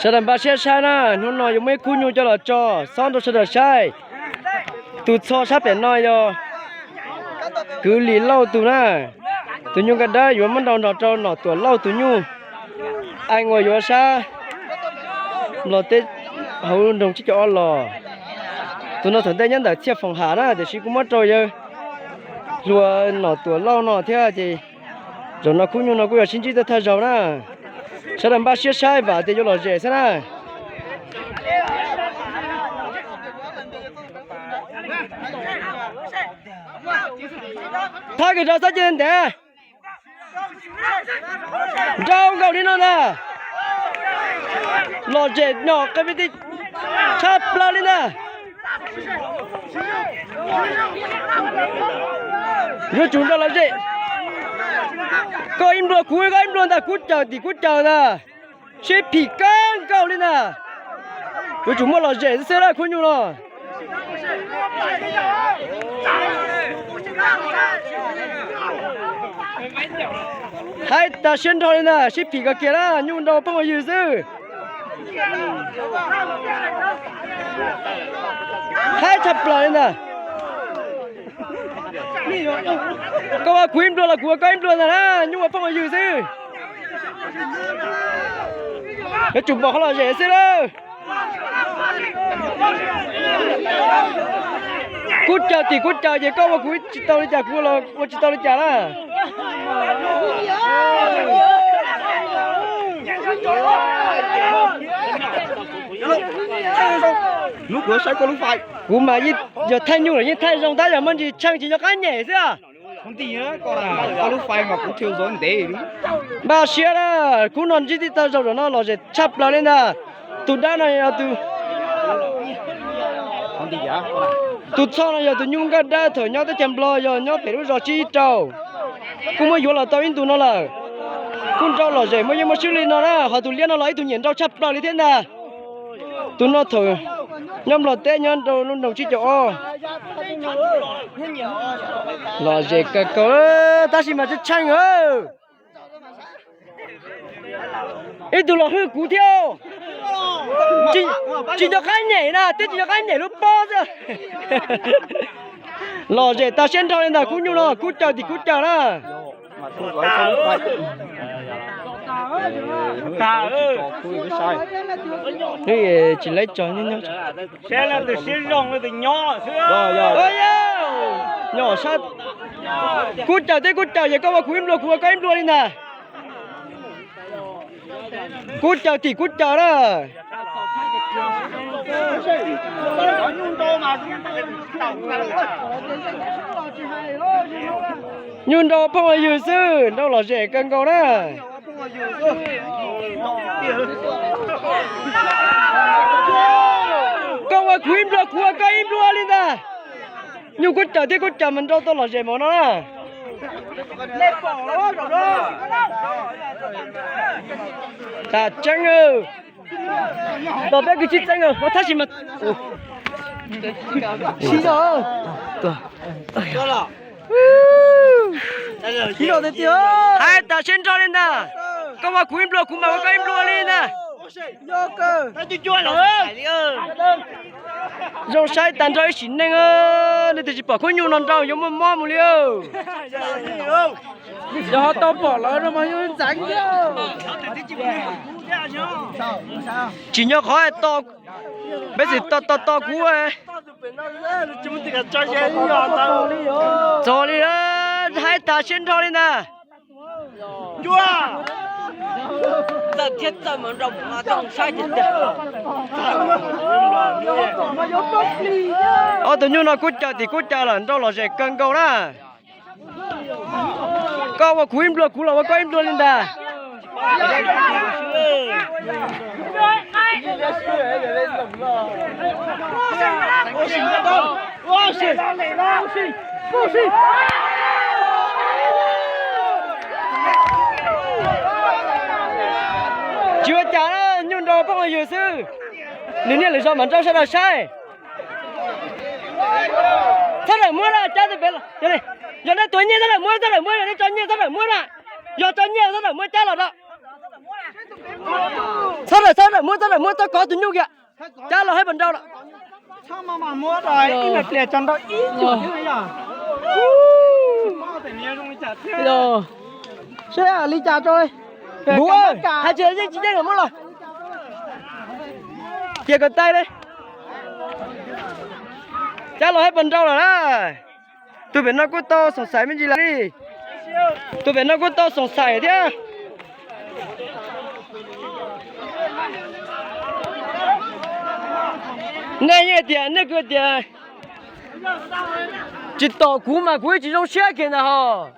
Sawv daws npaj siab saib na, hnub no yuav muaj ib khub nyuj coj los tso, xob rau sawv daws saib. Tus txho sab pem no yog Kwv Lis Lauj tus na. Tus nyuj nkaj dawb yuav muab nrau nrog rau Nom Tuam Lauj tus nyuj, ees uas yuav sab Nplog teb hauv nroog Tsib Caug Ob los. Tus no thaum ntej nyob ntawm Txhiaj Foom Ham na, tiam sis kuv muab rau yawg hluas Nom Tuam Lauj no thiab ces zaum no khub nyuj no kuj yog sib ntsib tau thawj zaug na. Sawv daws npaj siab saib vam tias yuav lom zem xwb na. Thab kiag rau sab ces ntev. Nrau nkaus li no ntag. Lom zem nyom qe tshaj plaws li ntag. Yuav tsum nrau lom zem. Koj ib nplua kuv, koj ib nplua ntag, kub caws tim kub caws ntag. Sib phim kawg nkaus li ntag. Yuav tsum muaj lom zem xwb xwb lawm khub nyuj no. Haib tas siab nrho li ntag, sib phim kawg kiag na, nyuj nrau phooj ywg xwb. Haib tshaj plaws li ntag. Koj ua kuv ib nplua los kuv ua koj ib nplua ntag na, nyuj ua phooj ua ywg xwb. Yuav tsum pom qhov lom zem xwb lawm. Kub caws tim kub caws ces koj ua kuv tsis tau li cas, kuv ua tsis tau li cas na. Hnub kuv saib koj lub fais, kuv mas yeej yog thaij nyuj los yeej thaij zoo tab yog muaj ntsis tsheej tsis nco qab nyem xwb. Koj lub fais mas kuv thiaj zoo ntev li. Npaj siab na, khub no ntsib tib tag zaum no lom zem tshaj plaws li ntag. Tus dab no yog tus, tus txho no yog tus nyuj nkaj dab thaum nyob teb chaws Nplog, yog nyob pem lub zos Tsib Rau. Kuj muab yuav los tau ib ntus no lawm. Kuj nrau lom zem muaj yeej muaj swb li no na, ho tus liab no los ib tug nyiam nrau tshaj plaws li thiab ntag. Tus no thaum nyob Nplog teb nyob rau lub nroog Tsib Caug Ob. Lom zem kawg nkaus tab sis mas tsheej tsheej. Ib tug los hwj kuv thiab. Tsis nco qab nyem na, twb tsis nco qab nyem lub pob xwb. Lom zem tas siab nrho li ntag, khub nyuj no kub caws tim kub caws na. Tsis leb tso nyob nyob. Nyob sab, kub caws thiab kub caws, yog koj ua kuv ib nplua kuv ua koj ib nplua li ntag. Kub caws tim kub caws na. Nyuj nrau phooj ywg xwb, nrau lom zem kawg nkaus na. Koj ua kuv ib nplua kuv ua koj ib nplua li ntag. Nyuj kub caws thiab kub caws mas nrau tau lom zem npaum no na. Tas tseeb, tos peb kwv tsis txeeb ua tab sis mas hais tas siab nrho li ntag. Koj ua kuv ib nplua kuv mas ua koj ib nplua li ntag. Zoo saib tag nrho ib sim neej, leej twg tsis pom khub nyuj no nrau yuav muaj mob mus li. Yog ho tau pom lawm no mas yuav ntxeev thiab. Tsis nyob qhov to, peb xwm to to to kuv. Txog li, haib tas siab nrho li ntag. Ob tug nyuj no kub caws tim kub caws lawm, nrau lom zem kawg nkaus na. Koj ua kuv ib nplua kuv los ua koj ib nplua li ntag. Tsis ua cas, nyuj nrau phooj ywg xwb. Nws niaj lwm zaus mam nrau sawv daws saib. Txhob rawm muab na, cab pem. Yog nej tuav nyiaj txhob rawm muab, txhob rawm muab, yog nej tso nyiaj txhob rawm muab na. Yog tso nyiaj txhob rawm muab cab los no. Txhob rawm, txhob rawm muab, txhob rawm muab, txhob kov tus nyuj kiag. Cab los haj pas nrau lawm. Saib li cas rau. Kuv hais tias yeej tsis yeej muab los. Cia kom tag li. Cab los haj pas nrau lawm na. Tus pem no kuj tau xoom xaiv me ntsis lawm li. Tus pem no kuj tau xoom xaiv thiab. Nej yeej tias nej kuj tias tsis tom kuv mas kuv yeej tsis zoo siab kiag ntag hos.